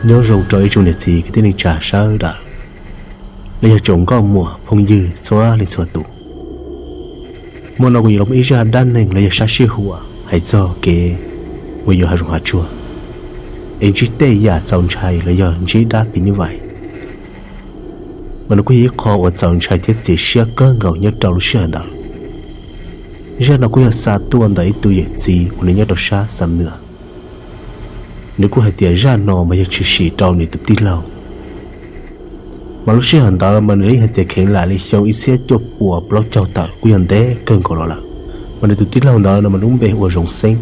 Nyob zoo rau ib tsoom niam txiv kwv tij neej tsa sawv daws, los yog tsoom nkauj muam phooj ywg txhua leej txhua tus. Hmo no kuv yuav los muaj ib zaj dab neeg los yog sab sij huam hais txog kev mus yos hav zoov hav tsuag, es ntsib tej yam txaus ntshai los yog ntsib dab phim nyuj vais, mas nws kuj yog ib qho uas txaus ntshai thiab txias siab kawg nkaus nyob rau lub sij hawm ntawd. Zaj no kuj yog xa tuaj ntawm ib tug yawm txiv uas nws nyob rau sab Xam Nuas. Nws kuj hais tias zaj no mas yog tshwm sim rau nws tus tij laug. Mas lub sij hawm ntawd mas nws yeej hais tias kheev lam li xyoo ib txhiab cuaj puas plaub caug tawm kuj yog ntev kawg nkaus los lawm. Mas nws tus tij laug ntawd no mas lub npe hu ua Zoov Xeeb.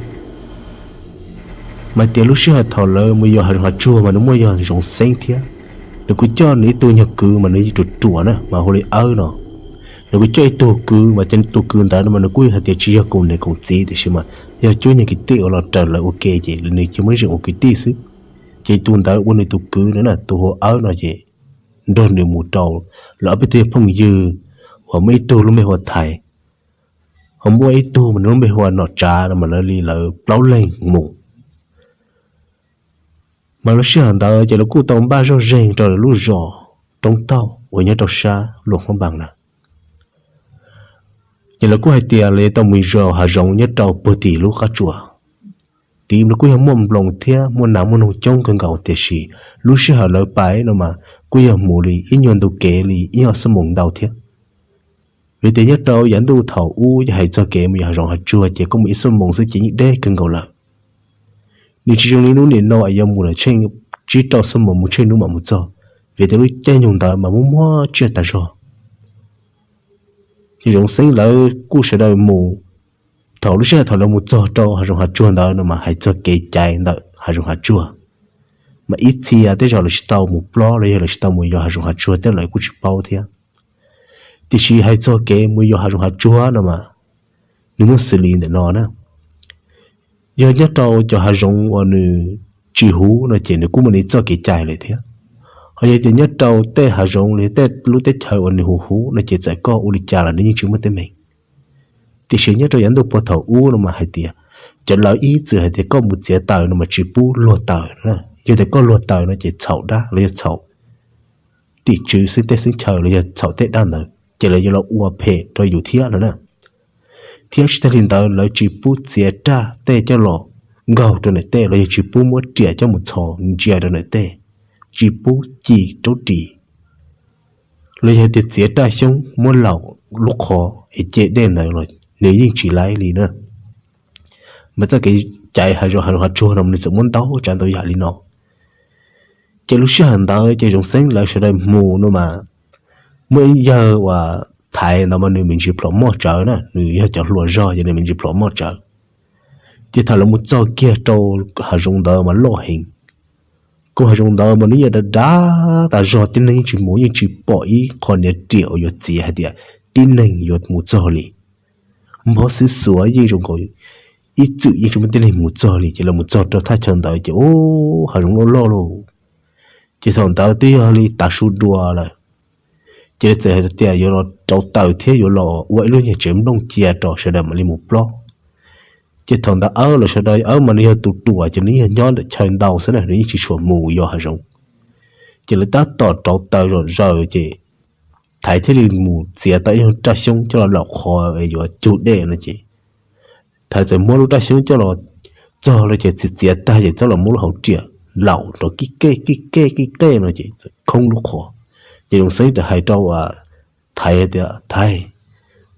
Mas tias lub sij hawm thaum lawv mus yos hav zoov hav tsuag mas nws muaj yog Zoov Xeeb thiab. Nws kuj coj nws ib tug nyuag kwv mas nws ruam ruam na mas hu li Awb no. Nws kuj coj ib tug kwv mas cov tus kwv ntawd no mas nws kuj hais tias tsis yog koom niam koom txiv tiam sis mas yog cuab nyuag kwv tij uas los raws lawv ua ke ces nws cia muab zeem ua kwv tij xwb. Ces tus ntawd ua nws tus kwv no na, tus hu ua Awb no ces nrog nws mus rau lawv ob peb tug phooj ywg uas muaj ib tug lub npe hu ua Thaiv, ho muaj ib tug mas nws lub npe hu ua Nom Tsav no mas lawv li lawv plaub leeg mus. Mas lub sij hawm ntawd ces lawv kuj tau npaj zoj zeeg rau lawv lub zos Roob Taug uas nyob rau sab Luam Hmoob Npas na. Ces lawv kuj hais tias lawv yuav tau mus yos hav zoov nyob rau puag tim lub qab tsuas. Tim no kuj yog muaj nploos thiab muaj nas muaj noog coob kawg nkaus tiam sis lub sij hawm lawv pais no mas kuj yog mus li ib nyuag ntu kev li ib ob xuab moos ntau thiab. Vim tias nyob rau yav ntuj thaum ub yog hais txog kev mus yos hav zoov hav tsuag ces koj mus ib xuab moos xwb ces yeej deb kawg nkaus lawm. Nws tsis zoo li hnub nim no es yuav mus lawm tsheej tsib rau xuab moos mus tsheej hnub mam mus txog, vim tias lub caij nyoog ntawd mas muaj muaj tsiaj tas zog. Ces Zoov Xeeb lawv kuj sawv daws mus. Thaum lub sij hawm thaum lawv mus txog rau hav zoov hav tsuag ntawd no mas hais txog kev cai ntawm hav zoov hav tsuag, mas ib txhia tej zaum lawv tsis tau mus plob los yog lawv tsis tau mus yos hav zoov hav tsuag tej lawv kuj tsis paub thiab. Tiam sis hais txog kev mus yos hav zoov hav tsuag no mas nws muaj xws li ntawm no na. Yog nyob rau cov hav zoov uas nws tsis huv no ces nws kuj muaj nws txoj kev cai lawm thiab. Ho yog tias nyob rau tej hav zoov los yog tej lub teb chaws uas nws huv huv no ces txawm koj ua li cas los nws yeej tsis muaj teeb meem. Tiam sis nyob rau yav ntuj puag thaum ub no mas hais tias cov laus ib txwm hais tias koj mus txiav taws no mas tsis pub luag taws na. Yog tias koj luag taws no ces txhaum dab los yog txhaum tim tswv xeeb tej xeeb chaw los yog txhaum tej dab ntawd ces lawv yuav los ua phem rau yus thiab no na. Thiab tsis tag li ntawd lawv tsis pub txiav raj tej coj los nkaug rau ntawm tej los yog tsis pub muab riam coj mus txhos ntsia rau ntawm tej, tsis pub ci raub ris, los yog tias txiav raj xyoob muab laum lub qhov es ce dej ntawd los nws yeej tsis laib li na. Mas txoj kev cai hav zoov hav tsuag no nws txawm muab ntau tsav ntau yam li no. Ces lub sij hawm ntawd ces Zoov Xeeb lawv sawv daws mus no mas muaj ib yawg uas Thaiv ntawd mas nws me ntsis plhom moj tsawv na, nws yog cov hluas zog ces nws me ntsis plhom moj tsawv. Ces thaum lawv mus txog kiag rau hav zoov ntawd mas loj heev. Kuj hav zoov ntawd mas nws yeej dav dav tas zog, tib neeg yeej tsis mus, yeej tsis pom ib qho niag riam uas yuav txiav hais tias tib neeg yuav mus txog li. Npog xwb xuav yeej zoo nkaus ib txwm yeej tsis muaj tib neeg mus txog li. Ces lawv mus txog rau thaj chaw ntawd ces ub, hav zoov loj loj lauj. Ces thaum ntawd twb yog li tav su dua lawm. Ces lawv txawm hais tias yuav los rauv taws thiab yuav los ua ib lub nyuag tsev nplooj cia rau sawv daws mam li mus plob. Ces thaum ntawd Awb los sawv daws, Awb mas nws yog tus ruam ces nws yeej nyob ntawm chaw ntau xwb na, nws yeej tsis tshua mus yos hav zoov. Ces lawv tab tom rauv taws zom zaws ces Thaiv thiaj li mus txiav tau ib raj xyoob coj los laum qhov es yuav cug dej no ces Thaiv txawm muab lub raj xyoob coj los txog lawm ces txiav txiav tag ces txawm los muab lub hauv riam laum rau kib kej kib kej kib kej no ces txawm khoob lub qhov. Ces Zoov Xeeb txawm hais rau Thaiv tias, Thaiv,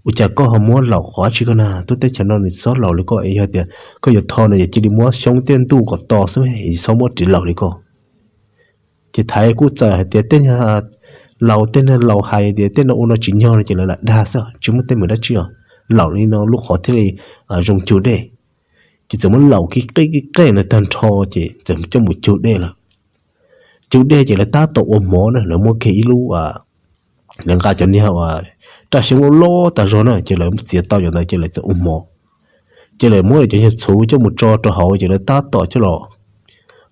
ua cas koj ho muab laum qhov tsi koj na? Tuaj teb chaws no nws txhob laum li koj, es yog tias koj yuav tho no ces cia li muab xyoob tej ntuj kom to xwb, txhob muab riam laum li koj. Ces Thaiv kuj txawm hais tias, Tej laus, tej laus hais tias tej no ua no tsis nyog no ces lawv lam dag xwb, tsis muaj teeb meem dab tsi os. Laum li no lub qhov thiaj li zoo cug dej. Ces txawm muab laum kib qej kib qej no tag nrho ces txawm coj mus cug dej lawm. Cug dej ces lawv tab tom ua hmo na, lawv muab kiag ib lub, lawv nqa cov niag raj xyoob loj loj tag zog na ces lawv txiav tau cov ntawd ces lawv txawm ua hmo. Ces lawv muab cov niag txhuv coj mus tso rau hauv ces lawv tab tom coj los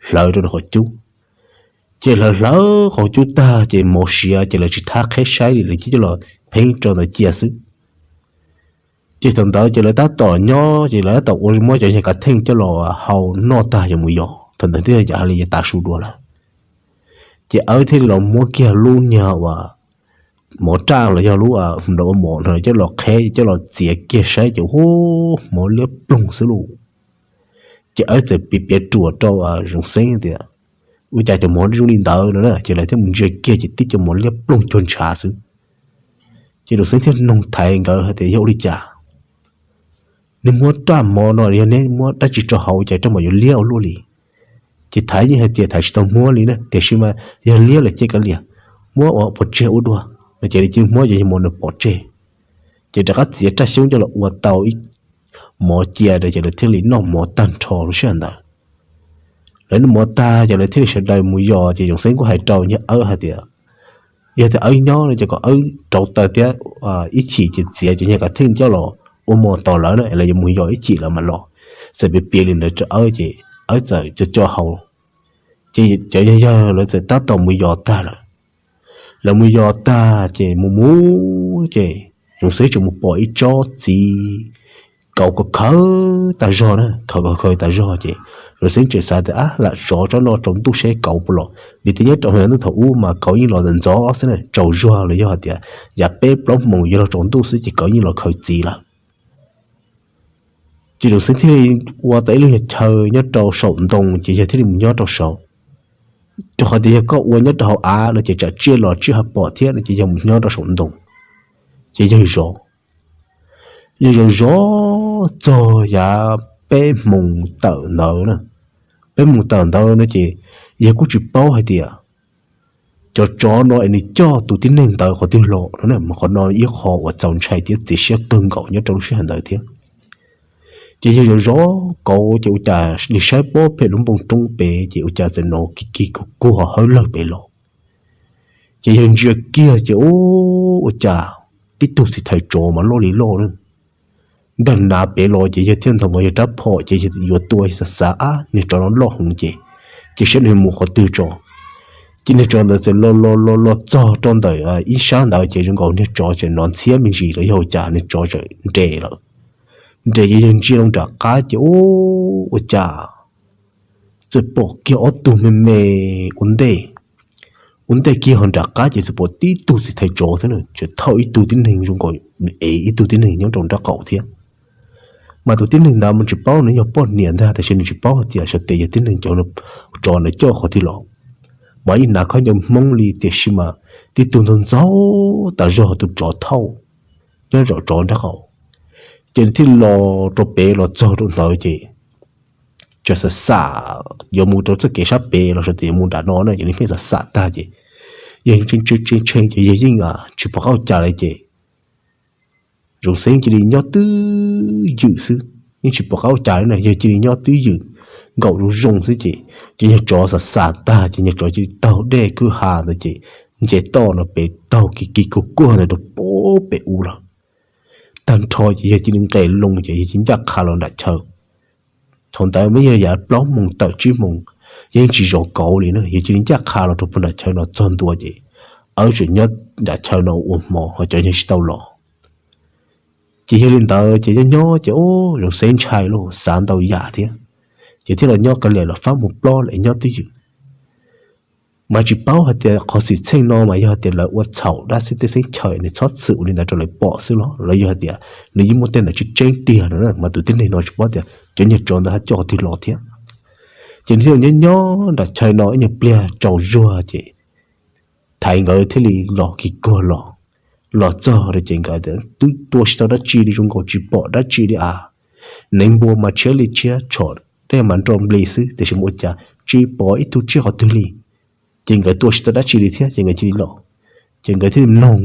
hlawv rau qhov cub. Ces lawv hlawv qhov cub tag ces hmo siav ces lawv tsis thab qheb saib li, lawv cia coj los pheeb rau ntawd cia xwb. Ces thaum ntawd ces lawv tab tom nyob ces lawv tab tom ua muab cov niag kav theej coj los hau noj tag yuav mus yos, thaum ntawd twb yog hais li tav su dua lawm. Ces Awb thiaj li los muab kiag lub niag uas mov raj los yog lub nra ua mov no coj los qheb coj los txiav kiag saib ces hu, mov liab ploog xwb lauj. Ces Awb txawm piav piav ruam rau Zoov Xeeb tias, ua cas cov mov zoo li ntawd no na, ces lawv thiaj mus ntsia kiag ces tib cov mov liab ploog cuag ntshav xwb. Ces Zoov Xeeb thiaj nug Thaiv nkawd hais tias yog ua li cas nej muab raj mov no, yog nej muab dab tsi rau hauv cas raj mov yuav liab ua luaj li. Ces Thaiv yeej hais tias Thaiv tsis tau muab li na, tiam sis mas yog liab lawm ces kav liam, muab ua pov tseg ua dua no. Ces lawv cia li muab cov mov no pov tseg, ces rov qab txiav raj xyoob coj los ua tau ib mov cia ces lawv thiaj li noj mov tag nrho lub sij hawm ntawd. Lawv noj mov tag ces lawv thiaj li sawv daws mus yos, ces Zoov Xeeb kuj hais rau Awb hais tias yog tias Awb nyob no ces kom Awb rauv taws thiab ib chim ces txiav cov niag kav theej coj los ua mov tos lawv na, lawv yuav mus yos ib chim lawv mam los. Txawm piav piav li ntawd rau Awb ces Awb txawm co co hau. Ces cov yawg yawg lawv txawm tab tom mus yos tag lawm. Lawv mus yos tag ces mus mus ces Zoov Xeeb tseem mus pom ib tsob txiv kauv kawg khawv tas zog na, khawv khawv khawv tas zog ces Zoov Xeeb tseem xav tias ab lam zov tsob no tsaus ntuj seb kauv puas los, vim tias nyob rau hauv ntuj thaum ub mas kauv yeej los ntxov ntxov xwb na, tsaus zuag los yog hais tias yav peb plaub hmoov yuav los tsaus ntuj xwb ces kauv yeej los khaws txiv lawm. Ces Zoov Xeeb thiaj li ua tau ib lub nyuag chaw nyob rau saum ntoo ces yawg thiaj li mus nyob rau saud. Rau qhov tias yog koj ua nyob rau hauv av no ces tsam tsiaj los tsiaj ho pom thiab no ces yog mus nyob rau saum ntoo. Ces yawg zov, yawg zov zov txog yav peb hmoov tawm ntawd na. Peb hmoov tawm ntawd no ces yawg kuj tsis paub hais tias cov tsov no es nws coj tus tib neeg ntawd qhov twg los no na, mas qhov no ib qho uas txaus ntshai thiab txias siab kawg nkaus nyob rau lub sij hawm ntawd thiab. Ces yawg zov zov kauv ces ua cas nws saib pob phem lub npoo roob pem ces ua cas txawm hnov kig kig kuag kuag hawb lawg pem los. Ces yawg ntsia kiag ces ua cas tib tug txiv thais tsov mas loj li loj na, nrag nav pem los ces yawg thiaj ntog nkaus yawg rab phom ces yawg yuav tua, yawg xav xav ab niag tsov no loj heev ces, ces saib nws mus qhov twg tso. Ces niag tsov ntawd txawm los los los los txog rau ntawm ib sab ntawd ces zoo nkaus niag tsov tseem hnov ntxhiab me ntsis los yog ua cas niag tsov txawm nres lawm. Nres ces yawg ntsia loo nram qab ces ua cas txawm pom kiag ob tug me me ua ntej, ua ntej kiag ho nram qab ces txawm pom tib tug txiv thais tsov thiab na, tseem thauj ib tug tib neeg zoo nkaus nws ev ib tug tib neeg nyob rau nraub qaum thiab. Mas tus tib neeg ntawd mas tsis paub nws yog poj niam ntag, tiam sis nws tsis paub hais tias sav tes yog tib neeg cov tsov ntawd coj qhov twg los. Mas yeej hnav khaub ncaws Hmoob li tiam sis mas tib tug ntxaug ntxaug tas zog tus tsov thauj nyob zaum tsov nraub qaum. Ces nws thiaj los rau pem los txog rau ntawd ces tseem xam xam yuav mus rau txoj kev sab pem los sav tes yuav mus nram no na, ces nws pheej xam xam tag ces yawg tshee tshee ces yawg yeej tsis pom qab ua cas li ces Zoov Xeeb cia li nyob twj ywm xwb, yeej tsis pom qab ua cas li na, yawg cia li nyob twj ywm nkaum zoo zoo xwb ces, ces niag tsov xam xam tag ces niag tsov cia li taug dej kwj ha ntawd ces nce toj no pem taug kis kis kuj kuag ntawd rau pem ub lawm. Tag nrho ces yawg cia li nqes loo ces yawg cia li ncaj qha los nram chaw. Thaum ntawd mas yog yav plaub moos tawm tsib moos, yeej tsis zov kauv li na, yawg cia li ncaj qha los rau puag nram chaw no txog ntua ces Awb tseem nyob nram chaw no ua hmo ho cov yawg tsis tau los. Ces yog li ntawd ces nyob nyob ces ub Zoov Xeeb ntshai lauj, xav ntau yam thiab, ces thiaj los nyob kav liam los fab mus plob lawm nyob twj ywm. Mas tsis paub hais tias qhov xwm txheej no mas yog tias lawv ua txhaum dab xeeb teb xeeb chaw nws txhob txwm ua li ntawd rau lawv pom xwb los, los yog hais tias nws yeej muaj tej ntawd tseeb tseeb tiag no na, mas tus tib neeg no tsis paub tias cov niag tsov ntawd ho coj qhov twg los thiab. Ces nws thiaj nyob nyob nram chaw no ib nyuag pliag tsaus zuag ces Thaiv nkawd thiaj li los kis kuag los. Los txog ces nkawd twb tua tsis tau dab tsi li, zoo nkaus tsis pom dab tsi li as. Neev npua mas tshiab li tshiab, tshom tej mas nro nplig xwb tiam sis mas ua cas tsis pom ib tug tsiaj qhov twg li. Ces nkawd tua tsis tau dab tsi li thiab ces nkawd cia li los. Ces nkawd thiaj li mloog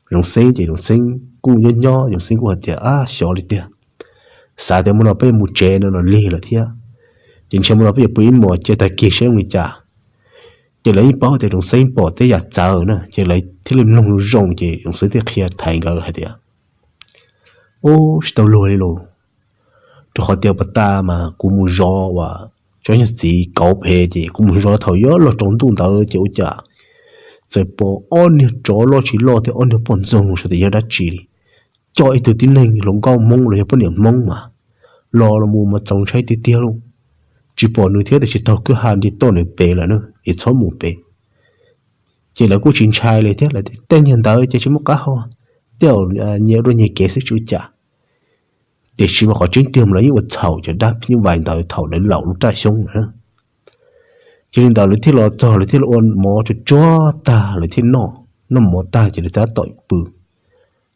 Zoov Xeeb ces Zoov Xeeb kuj nyob nyob, Zoov Xeeb kuj hais tias ab xyov li tiag, xav tias mus no peb yuav mus tsev no los lig lawm thiab, ces ntshe mus no peb yuav pw ib hmos cia tag kis seb zoo li cas. Ces lawv yeej paub tias Zoov Xeeb pom tej yam txawv na, ces lawv thiaj li mloog zoo zoo ces Zoov Xeeb thiaj qhia Thaiv nkawd hais tias ub tsis tau luag li lauj, rau qhov tias pas tas mas kuv mus zov uas tsob nyuag txiv kauv phem ces kuv mus zov thaum yuav luag tsaus ntuj ntawd ces ua cas txawm pom ob niag tsov loj tsis loj thiab ob niag poj ntxoog sav tes yog dab tsi li, coj ib tug tib neeg hluas nkauj Hmoob los yog poj niam Hmoob mas los los mus mas txaus ntshai tiag tiag lauj. Tsis pom nws thiab tiam sis taug kwj ha nce toj nws pem lawm na, es txhob mus pem. Ces lawv kuj tsis ntshai li thiab, lawv tej niag ntawd ces tsis muaj qab hau, tej zaum nyias ua dua nyias kev xwb tsis ua cas. Tiam sis mas qhov tseeb tiag mas lawv yeej ua txhaum cov dab phim nyuj vais ntawd thaum lawv laum lub raj xyoob na. Ces li ntawd lawv thiaj los txog, lawv thiaj los ua mov tsuag tsuag tag, lawv thiaj noj, noj mov tag ces lawv thiaj tab tom pw.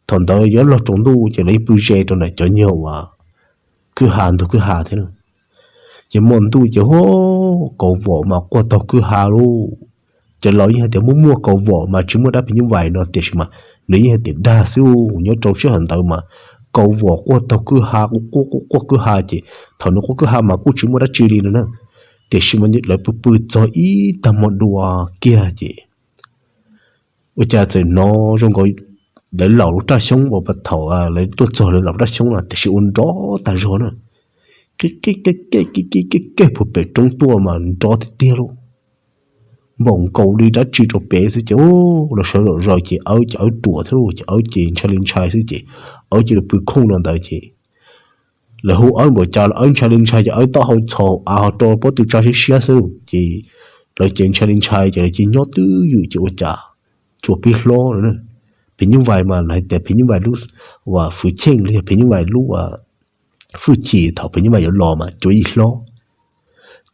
Thaum ntawd yuav luag tsaus ntuj ces lawv yeej pw ze rau ntawm cov nyuag uas kwj ha, ntug kwj ha thiab. Ces muaj ntuj ces hu, kauv vom mas quaj taug kwj ha lauj. Ces lawv yeej hais tias muaj muaj kauv vom mas tsis muaj dab phim nyuj vais no, tiam sis mas nws yeej hais tias dag xwb. Nyob rau sij hawm ntawd mas kauv vom quaj taug kwj ha, quaj quaj quaj kwj ha ces thaum nws quaj kwj ha mas kuj tsis muaj dab tsi li no na. Tiam sis mas lawv pw pw txog ib tag hmo dua kiag ces ua cas txawm hnov zoo nkaus lawv laum lub raj xyoob uas thaum lawv tuaj txog lawv laum raj xyoob na, tiam sis ua nrov tag zog na. Kej kej kej kej kej kej kej puag pem roob tuaj mas nrov tiag tiag lauj. Npaum nkaus li dab tsi rau pem xwb ces lawv sawv zom zaws ces awb ces awb ruam thiab lauj, ces awb ces ntshai li ntshai xwb ces awb cia li pw khooj rau ntawd ces lawv hu awb npaum cas los awb ntshai li ntshai ces awb taub hau txhos av ho rau pob tw tsa siab siab xwb ces lawv ces ntshai li ntshai ces lawv cia li nyob twj ywm ces ua cas cua pib hlob no na. Phim nyuj vais mas lawv hais tias phim nyuj vais lub uas fwv cheej los yog phim nyuj vais lub uas hwj chim thaum phim nyuj vais yuav los mas cua yeej hlob.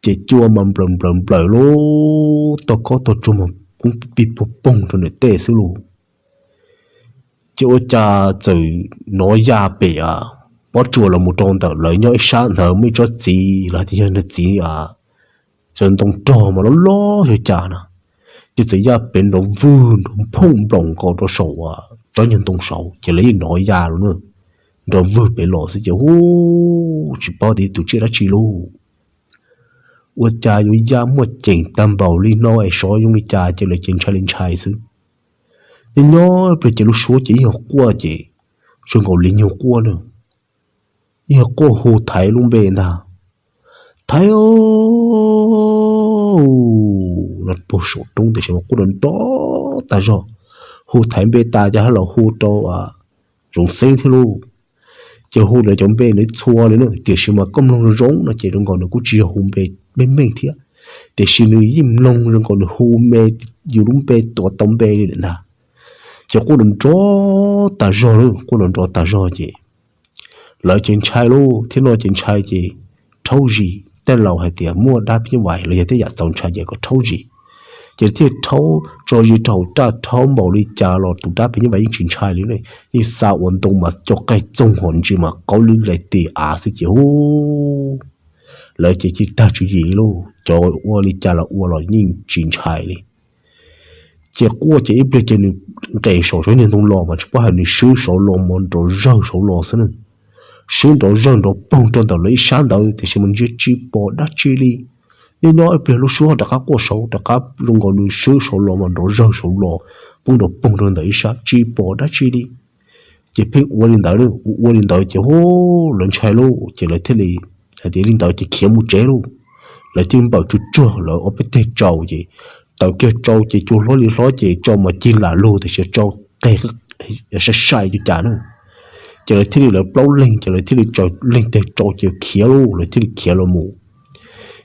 Ces cua mas nplawm nplawm nplawm lauj, tau kob tau tsuag mas kub pib pog poog rau nram tej xwb lauj. Ces ua cas txawm hnov ya pem pob tsuas los mus rau ntawm lawv nyob ib sab ntawd muaj ib tsob txiv los hais tias yog niag txiv txawm ntoo rog mas loj loj yog cas na. Ces txawm ya pem nrov vwg nrov phooj nploos nkaus rau saum tsob nyuag ntoo saud ces lawv yeej hnov ya los na, nrov vwg pem los xwb ces hu, tsis paub tias tus tsiaj dab tsi lauj. Ua cas yuav ya muaj ceem tag npaum li no es xyov zoo li cas ces lawv ces ntshai li ntshai xwb. Nyob nyob ib pliag ces lub suab ces yeej yog quaj ces zoo nkaus li nyuag quaj na, yeej yog quaj hu Thaiv lub npe ntag. Thaiv, no puag saum roob tiam sis mas quaj nrov nrov tag zog. Hu Thaiv npe tas ces ho los hu rau Zoov Xeeb thiab lauj. Ces hu lawv cov npe ntawd txhua li na, tiam sis mas koj mloog zoo zoo no ces zoo nkaus nws kuj tsis yog hu npe meej meej thiab, tiam sis nws yeej mloog zoo nkaus nws hu me, yus lub npe tuav tau npe li lawm ntag. Ces quaj nrov nrov tas zog lauj, quaj nrov nrov tas zog ces lawv ces ntshai lauj, thiab no ces ntshai ces rhaub zis, tej laus hais tias muaj dab phim nyuj vais los yog tej yam txaus ntshai ces kom rhaub zis. Ces thiaj rhaub tso zis rau hauv raj, rhaub npaum li cas los tus dab phim nyuj vais yeej tsis ntshai li ne, yeej xa ua ntoo mas co qe txoog hos ntsis mas qaub lwb li tis av xwb ces hu, lawv ces cia li tag tswv yim li lauj, cov ua li cas los ua los yeej tsis ntshai li. Ces quaj ces ib pliag ces nws nqes saum saum niag ntoo los mas tsis paub hais nws swb saud los mas nrov zawg saud los xwb na. Swb nrov zawg nrov poog rau ntawm lawv ib sab ntawd tiam sis mas ntsia tsis pom dab tsi li. Nyob nyob ib pliag lub suab rov qab quaj saud rov qab zoo nkaus nws swb saud los mas nrov zawg saud los, poob nrov poog rau ntawm ib sab tsis pom dab tsi li. Ces pheej ua li ntawd, ua ua li ntawd ces hu, lawv ntshai lauj ces lawv thiaj li hais tias li ntawd ces khiav mus tsev lauj. Lawv thiaj npawm tsuag tsuag lawv ob peb teg tsau ces taws kiag tsau ces cua hlob li hlob ces tsau mas cig lam lug tiam sis tsau qeg sai sai li cas na. Ces lawv thiaj li lawv plaub leeg ces lawv thiaj li tsaws leeg teg tsau ces khiav lauj, lawv thiaj li khiav los mus.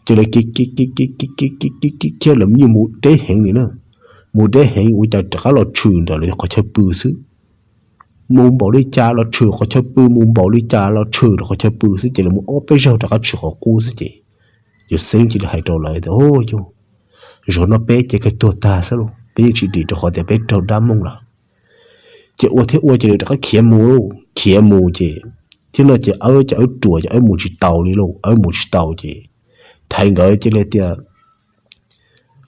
Ces lawv khiav khiav khiav khiav khiav khiav khiav khiav khiav lawv yeej mus deb heev li na. Mus deb heev ua cas rov qab los tshwm ntawm lawv qhov chaw pw xwb. Mus npaum li cas los tshwm qhov chaw pw, mus npaum li cas los tshwm rau qhov chaw pw xwb ces lawv mus ob peb zaug rov qab tshwm qhov qub xwb ces Yawg Xeeb cia li hais rau lawv tias, Au yau, zaum no peb ces kawg tuag tag xwb lauj, peb yeej tsis dim rau qhov tias peb raug dab mooj lawm. Ces ua thiab ua ces lawv rov qab khiav mus lauj, khiav mus ces thiab no ces awb ces awb ruam ces awb mus tsis taus li lauj, awb mus tsis taus ces Thaiv nkawd cia li tias,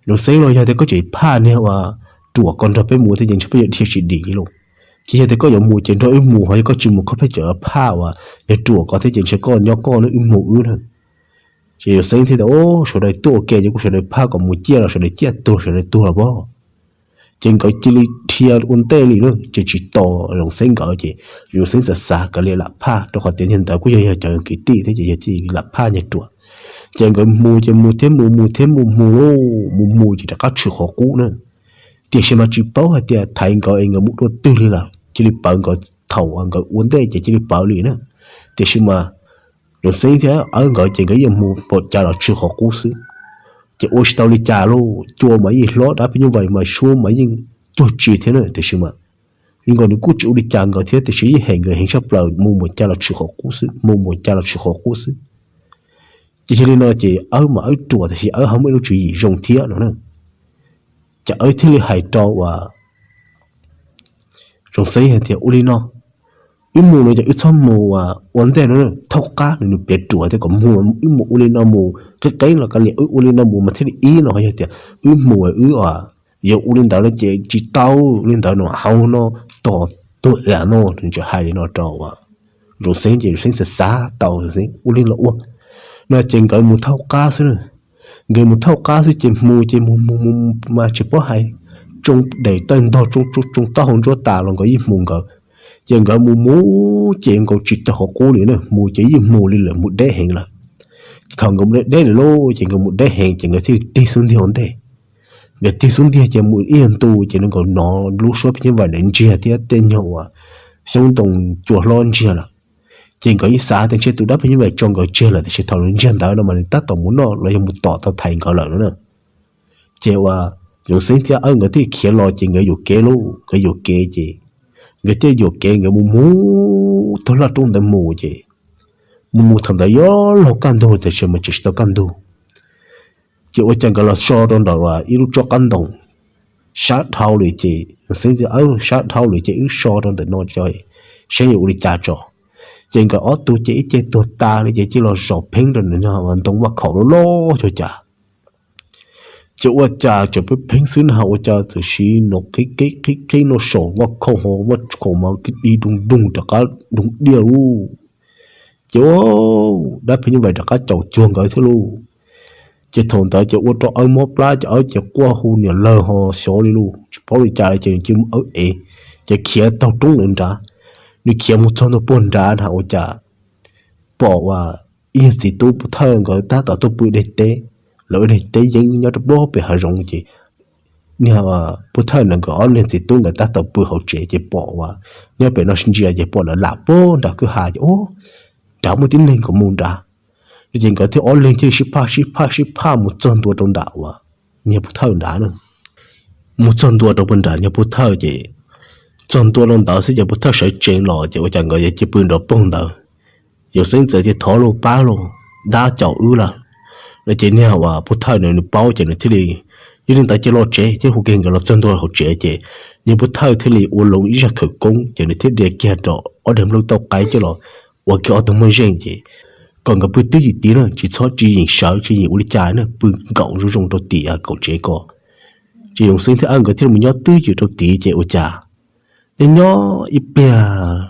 Yawg Xeeb, los yog tias koj tseem phaj niag uas ruam ko nrog peb mus thiab ces ntshe peb yuav dhia tsis dim li lauj. Ces yog tias koj yuav mus ces nrog wb mus, ho yog koj tsis mus koj pheej tseem phaj uas yog ruam ko thiab ces ntshe koj nyob koj na, wb mus wb na. Ces Yawg Xeeb thiaj tias, Sawv daws tuaj ua ke ces kuj sawv daws phaj kom mus ciaj los sawv daws ciaj tuag sawv daws tuag los pob. Ces nkawd cia li dhia ua ntej li na, ces tsis tos Yawg Xeeb nkawd ces Yawg Xeeb xav xav kav liam lam phaj rau qhov tias niag ntawd kuj yog yog cov kwv tij thiab ces yog cia li lam phaj niag ruam. Ces nkawd mus ces mus thiab mus, mus thiab mus, mus lauj, mus mus ces rov qab tshwm qhov qub na. Tiam sis mas tsis paub hais tias Thaiv nkawd es nkawd mus dua twg li lawm, cia li pawv nkawd thaum nkawd ua ntej ces cia li pawv li na. Tiam sis mas Yawg Xeeb thiab awb nkawd ces nkawd yeej mus npaum cas los tshwm qhov qub xwb. Ces ua tsis tau li cas lauj, cua mas yeej hlob, dab phim nyuj vais mas suab mas yeej cuag tsi thiab na, tiam sis mas zoo nkaus nws kuj tsis ua li cas nkawd thiab, tiam sis yeej hem nkawd heev tshaj plaws, mus mus cas los tshwm qhov qub xwb, mus mus cas los tshwm qhov qub xwb. Ces yog li no ces Awb mas Awb ruam tiam sis Awb ho muaj ib lub tswv yim zoo thiab no na. Ces Awb thiaj li hais rau uas Zoov Xeeb hais tias, ua li no, wb mus no ces wb txhob mus ua ntej no, thaub qab no, nws piav ruam thiab, kom mus wb mus ua li no mus qeeb qeeb los kav liam, wb ua li no mus mas thiaj li ib no, yog tias wb mus wb yuav ua li ntawd no ces tsis tau, ua li ntawd no hauv no tos tuag ib yam no, nws tseem hais li no rau Zoov Xeeb ces Zoov Xeeb xav xav tau, Zoov Xeeb ua li los ua no ces nkawd mus thaub qab xwb na. Nkawd mus thaub qab xwb ces mus ces mus mus mus mas tsis paub hais, tsoo daim tawg ntog, tsoo taub hau ntsuab tas los nkawd yeej mus nkawd. Ces nkawd mus mus ces nkaus tsis tau qhov qub li na, mus ces yeej mus li lawm, mus deb heev lawm. Ces thaum nkawd mus deb deb lawm lauj, ces nkawd mus deb heev ces nkawd thiaj li tig xub ntiag ua ntej. Nkawd tig xub ntiag ces mus ib nyuag ntu ces nkawd hnov lub suab phim nyuj vais ntawd ntsiag thiab tej nyuag uas xyoob ntoo cua hlob ntsiag lawm. Ces nkawd yeej xav tias ntshe tus dab phim nyuj vais tso nkawd tseg lawm, tiam sis thaum nws ntsiag ntawd no mas nws tab tom mus noj los yog mus tom tau thaiv nkawd lawm no na. Ces uas Zoov Xeeb thiab Awb nkawd thiaj khiav los ces nkawd yuam kev lauj, nkawd yuam kev ces nkawd thiaj yuam kev nkawd mus mus taug laj roob ntawd mus ces mus mus thaum ntawd yuav luag kaj ntug tiam sis mas tseem tsis tau kaj ntug. Ces ua cas nkawd los so rau ntawm ib lub tsob qab ntoo sab dhau li ces Zoov Xeeb tias, Awb, sab dhau li ces wb so rau ntawm no tso, saib yuav ua li cas tso. Ces nkawd ob tug ces ib ce tuag tas li ces cia los zaum pheeb rau ntawm no ntoo vaj khaum loj loj cov cas. Ces ua cas tseem pheeb pheeb xwb na, ua cas txawm sim nov qhib qhib qhib qhib no saum vaj khaum ho vaj khaum mas di doo doo rov qab doo diaj lauj. Ces dab phim nyuj vais rov qab caum cuag nkawd thiab lauj. Ces thaum ntawd ces ua rau Awb mob plab ces Awb ces quaj hu niam lawg ho xyov li lauj, tsis paub li cas li ces nws cia li Awb ev, ces khiav taug roob lawm nrad. Nws khiav mus txog ntua puag nrad na ua cas pom uas ib niag txiv tub pov thawj nkawd tab tom tuaj pw deg teb, lawv ua deg teb yeeb nyob rau puag pem hav zoov ces niag pov thawj ntawd nkawd ob niag txiv tub nkawd tab tom pw hauv tsev ces pom uas nyob pem no sib ntsia ces pom lawv lam puag nram kwj ha ces, Ub, nrad muaj tib neeg kom mus nrad. Ces nkawd thiaj ob leeg thiaj sib phaj sib phaj sib phaj mus txog ntua rau nram uas niag pov thawj nrad na. Mus txog ntua rau puag nram niag pov thawj ces txog ntua rau ntawd xwb ces pov thawj sawv tsees los ces ua cas nkawd yuav cia pw nrov poog ntawd. Yawm Xeeb txawm tias, Thov lauj, pab lauj, dab caum wb lawm. No ces niag uas pov thawj nws paub ces nws thiaj li, yog li ntawd ces los tsev, thiaj hu kiag nkawd los txog ntua hauv tsev ces niag pov thawj thiaj li ua loo ib zaj khawv koob ces nws thiaj li kiag rau ob daig nplooj tauj qaib coj los ua kiag ob tug muaj zeej ces kom nkawd pw twj ywm tid na, tsis txhob tswv yim sawv tswv yim ua li cas na, pw nkaum zoo zoo rau tim kaum tsev ko. Ces Yawm Xeeb thiab Awb nkawd thiaj li mus nyob twj ywm rau tid ces ua cas nyob nyob ib pliag,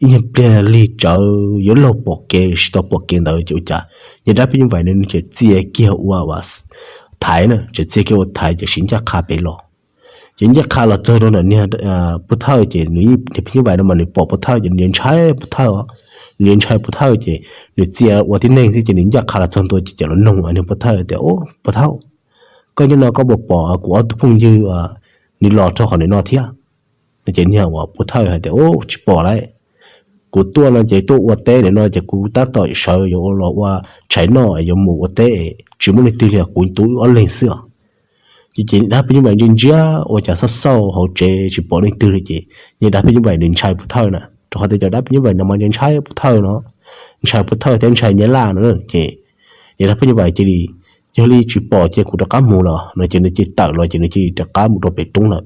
ib nyuag pliag lig tsawv yuav luag pom kev tsis tau pom kev ntawd ces ua cas niag dab phim nyuj vais no nws tseem txia kiag ua thaiv na, tseem txia kiag ua thaiv ces siv ncaj qha pem los. Ces ncaj qha los txog rau ntawm niag pov thawj ces nws, niag phim nyuj vais no mas nws pom pov thawj ces nws ntshai pov thawj os. Nws ntshai pov thawj ces nws txia ua tib neeg xwb ces nws ncaj qha los txog ntua ces cov los noog niag pov thawj tias, Pov thawj, koj nyob no koj puas pom kuv ob tug phooj ywg nws los rau qhov ntawm no thiab? Ces niag uas pov thawj hais tias, Ub, tsis pom lauj. Kuv tuaj no ces tuaj ua teb ntawm no ces kuv tab tom sawv yuav los ua tshais noj yuav mus ua teb, tsis muaj leej twg li, kuv tus wb ob leeg xwb os. Ces ces dab phim nyuj vais ntsia ntsia ua cas xauj xauj hauv tsev tsis pom leej twg li ces niag dab phim nyuj vais nws ntshai pov thawj na, rau qhov tias cov dab phim nyuj vais no mas ntshai pov thawj no, ntshai pov thawj thiab ntshai nyab laj no ces niag dab phim nyuj vais cia li, yog li tsis pom ces kuv rov qab mus los no ces nws cia li tawm los ces nws cia li rov qab mus rau pem roob lawm.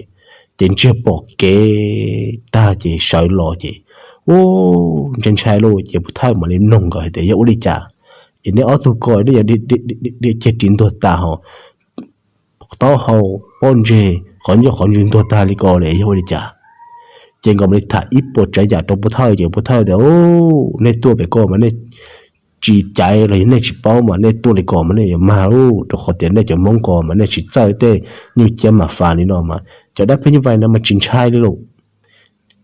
Ces ntsiag pom kev tag ces sawv los ces, Ub, ntshai ntshai lauj. Ces pov thawj mam li noog nkawd hais tias, Yog ua li cas es neb ob tug ko nej yuav diam ceg ris ntuag tas ho taub hau, pob ntseg, qhov ncauj qhov ntswg ntuag tag li ko li, yog ua li cas? Ces nkawd mam li tham ib puas tsav yam rau pov thawj ces pov thawj tias, Ub, nej tuaj pem ko mas nej tsis caiv los yog nej tsis paub mas nej tuaj li ko mas nej yuav mag lauj, rau qhov tias nej cov Hmoob ko mas nej tsis txawj tej nyuj ciab mas fas li no mas cov dab phim nyuj vais no mas tsis ntshai li lauj.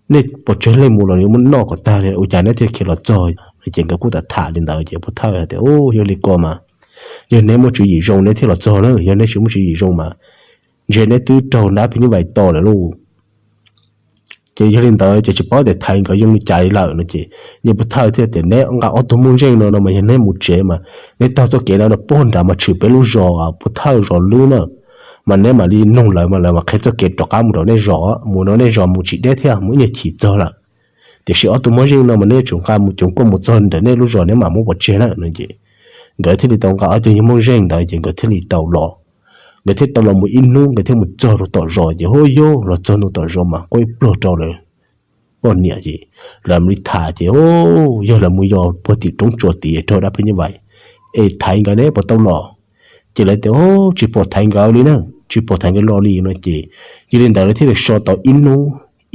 Nej pom tsawg leej mus los nws muab noj kom tag li, ua cas neb thiaj khiav los txog? Ces nkawd kuj tham tham li ntawd ces pov thawj hais tias, Ub, yog li ko mas yog neb muaj tswv yim zoo neb thiaj los txog na, yog neb tsis muaj tswv yim zoo mas ntshe neb twb raug dab phim nyuj vais tom lawm lauj. Ces yog li ntawd ces tsis paub tias Thaiv nkawd zoo li cas li lawm no ces niag pov thawj thiaj tias, Neb nqa ob tug moj zeej no no mas yog neb mus tsev mas neb taug txoj kev no no puag nrad mas tshwm peb lub zos pov thawj zos lub na, mas neb mam li nug lawv mas lawv mam qhia txoj kev rov qab mus rau nej zos, mus rau nej zos mus tsis deb thiab mus ib nyuag chim txog lawm. Tiam sis ob tug moj zeej no mas neb yuav tsum nqa mus, cov kuj mus txog ntawm nej lub zos neb mam muab pov tseg na no ces nkawd thiaj li tau nqa ob tug moj zeej ntawd ces nkawd thiaj li tau los. Nkawd thiaj tau los mus ib hnub nkawd thiaj mus txog rau tom zos ces hu yog los txog ntua tom zos mas quaj ib pluag rau lawv poj niam ces lawv mam li tham ces yog lawv mus yos puag tim roob tsua tid raug dab phim nyuj vais, Es Thaiv nkawd neb puas tau los? Ces lawv tias, Tsis pom Thaiv nkawd li na, tsis pom Thaiv nkawd los li no ces yog li ntawd lawv thiaj li so tau ib hnub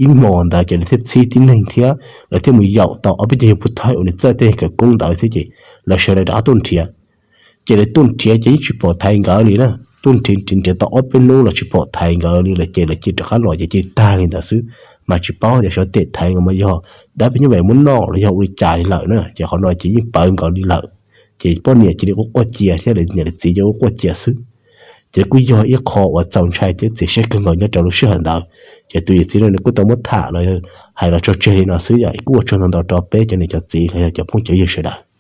ib hmos ntawd ces lawv thiaj txhib tib neeg thiab lawv thiaj mus yaum tau ob peb tug yawg pov thawj uas nws txawj tej khawv koob ntawd thiab ces lawv sawv daws rov qab tuaj nrhiav. Ces lawv tuaj nrhiav ces yeej tsis pom Thaiv nkawd li na, tuaj nrhiav nrhiav tau ob peb hnub los tsis pom Thaiv nkawd li lawm ces lawv cia li rov qab los ces cia li tag li ntawd xwb. Mas tsis paub tias xyov Thaiv nkawd mas yog dab phim nyuj vais muab noj los yog ua li cas li lawm na ces qhov no ces yeej pawv nkawd li lawm. Ces poj niam cia li quaj quaj cia thiab lawv niam lawv txiv ces quaj quaj cia xwb. Ces kuj yog ib qho uas txaus ntshai thiab txiav siab kawg nkaus nyob rau lub sij hawm ntawd. Ces tus yawm txiv no nws kuj tau muab tham los hais los tso tseg li no xwb yom, kuj ua tsaug ntau ntau rau peb cov niam cov txiv los yog cov phooj cov ywg sawv daws.